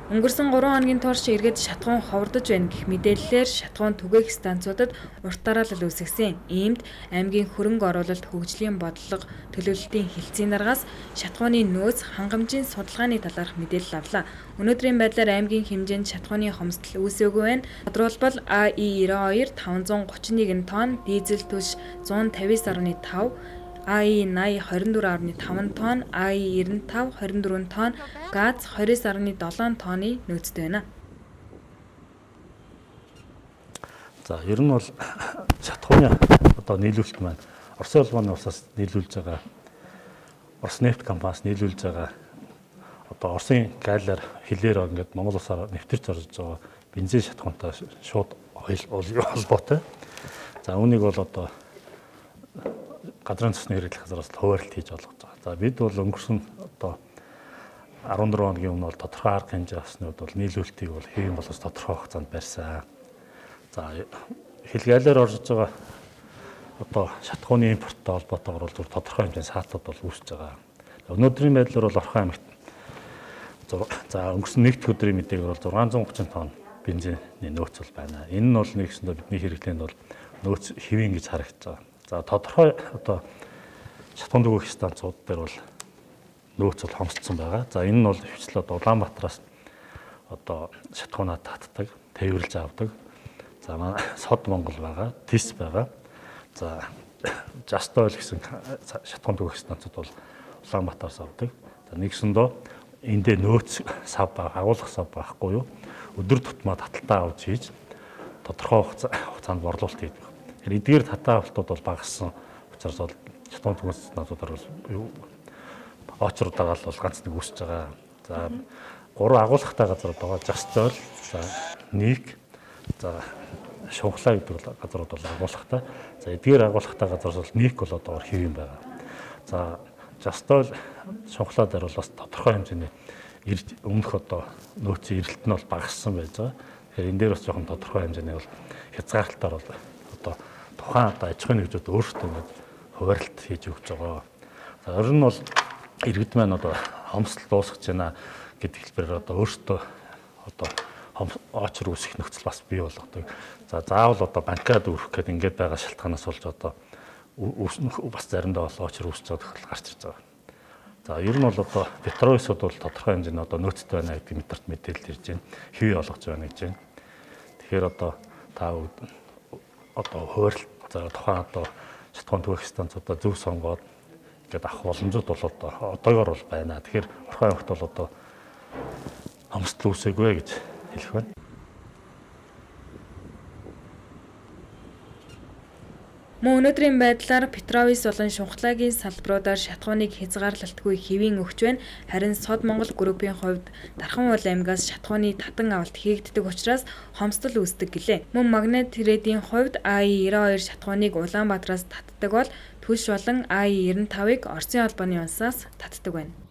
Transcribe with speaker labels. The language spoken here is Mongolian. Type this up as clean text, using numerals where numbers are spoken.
Speaker 1: Өнгөрсөн 3 хоногийн турш иргэд шатахуун ховордож байна гэх мэдээллээр шатахуун түгээх станцуудад урт дараалал үүсгэсэн. Иймд аймгийн хөрөнгө оруулалт хөгжлийн бодлого төлөвлөлтийн хэлтсийн даргаас шатахууны нөөц хангамжийн судалгааны талаарх мэдээлэл авлаа. Өнөөдрийн байдлаар аймгийн хэмжээнд шатахууны хомсдол үүсээгүй байна. Тодорхойлбол АИ-92 531 тонн, дизель түлш 159.5, АИ-80 24.5 тонн, АИ-95 24 тонн, газ 29.7 тонны нөөцтэй байна.
Speaker 2: За ер нь бол шатахууны одоо нийлүүлэлт маань Оросын холбооны улсаас нийлүүлж байгаа, Орос нефть компаниас нийлүүлж байгаа одоо Оросын гайлаар хилээр ингээд Монгол улсаар нэвтэрч орж байгаа бензин шатахуунтай шууд холбоотой. За үүнийг бол одоо газрын төсний хэрэглэх газараас хуваарлт хийж олгож байгаа. За бид бол өнгөрсөн одоо 14 хоногийн өмнө бол тодорхой арга хэмжээ авсны хувьд бол нийлүүлэлтийг бол хэвийн боловч тодорхой хугацаанд барьсан. За хил галиар орж байгаа одоо шатахууны импорттой холбоотойгоор бол зүгээр тодорхой хэмжээний саатууд бол үүсэж байгаа. Өнөөдрийн байдлаар бол Орхон аймагт за өнгөрсөн нэг дэх өдрийн мэдээгээр бол 630 тонн бензиний нөөц бол байна. Энэ нь бол нэгсэндээ бидний хэрэглээнд бол нөөц хэвийн гэж харагдаж байгаа. За тодорхой одоо шатахуун түгээх станцууд дээр бол нөөц бол хомсдсон байгаа. За энэ нь бол ихэвчлэн одоо Улаанбаатараас одоо шатахуунаа татдаг, тээвэрлж авдаг. За манай Сод Монгол байгаа, ТИС байгаа. За Just Oil гэсэн шатахуун түгээх станцууд бол Улаанбаатараас авдаг. За нэгсэндөө эндээ нөөц сав ба агуулгах сав байхгүй юу? Өдөр тутмаа таталтаа авч хийж тодорхой хугацаанд борлуулалт хийдэг. Тэгэхээр эдгээр татаа авалтууд бол багассан учраас бол шатахуун түгээх станцуудаар бол очруудагаар бол ганц нэг үүсэж байгаа. За гурван агуулгатай газрууд байгаа. Just Oil, за Ник, за Шунхлаа гэдэг газрууд бол агуулгатай. За эдгээр агуулгатай газраас бол Ник бол одоогор хэв юм байгаа. За Just Oil, Шунхлаа дээр бол бас тодорхой хэмжээний өмнөх одоо нөөцийн эрэлт нь бол багассан байж байгаа. Тэгэхээр энэ дээр бас жоохон тодорхой хэмжээний бол хязгаарлалтаар бол одоо тухайн одоо аж ахуйн нэгжүүд өөрсдөө ингээд хуваарлт хийж өгч байгаа. За ер нь бол иргэд маань одоо хомсдол дуусгаж байна гэдэг хэлбэрээр одоо өөрсдөө одоо очор үүсэх нөхцөл бас бий болгодог. За заавал одоо банкад өрөх гэдэг ингээд байгаа шалтгаанаас болж одоо бас заримдаа бол очор үүсэж байгаа тохиолдол гарч ирж байгаа. За ер нь бол одоо Петровисууд бол тодорхой хэмжээний одоо нөөцтэй байна гэдэг мэдэрт мэдээлэл ирж байна. Хэвээ олгож байна гэж байна. Тэгэхээр одоо та одоо хуваарлт за тухайн одоо шатахуун түгээх станцуудаа зөв сонгоод ингээд авах боломжууд бол одоо одоогоор бол байна. Тэгэхээр Орхон аймагт бол одоо хомсдол үүсээгүй гэж хэлэх байна.
Speaker 1: Мөн өнөөдрийн байдлаар Петровис болон Шунхлагийн салбаруудаар шатахууныг хязгаарлалтгүй хэвийн өгч байна. Харин Сод Монгол группийн хувьд Дархан уул аймгаас шатахууны татан авалт хийгддэг учраас хомсдол үүсдэг гэлээ. Мөн Магнит Трейдийн хувьд АИ-92 шатахууныг Улаанбаатараас татдаг бол Түлш болон АИ-95-ыг Оросын холбооны улсаас татдаг байна.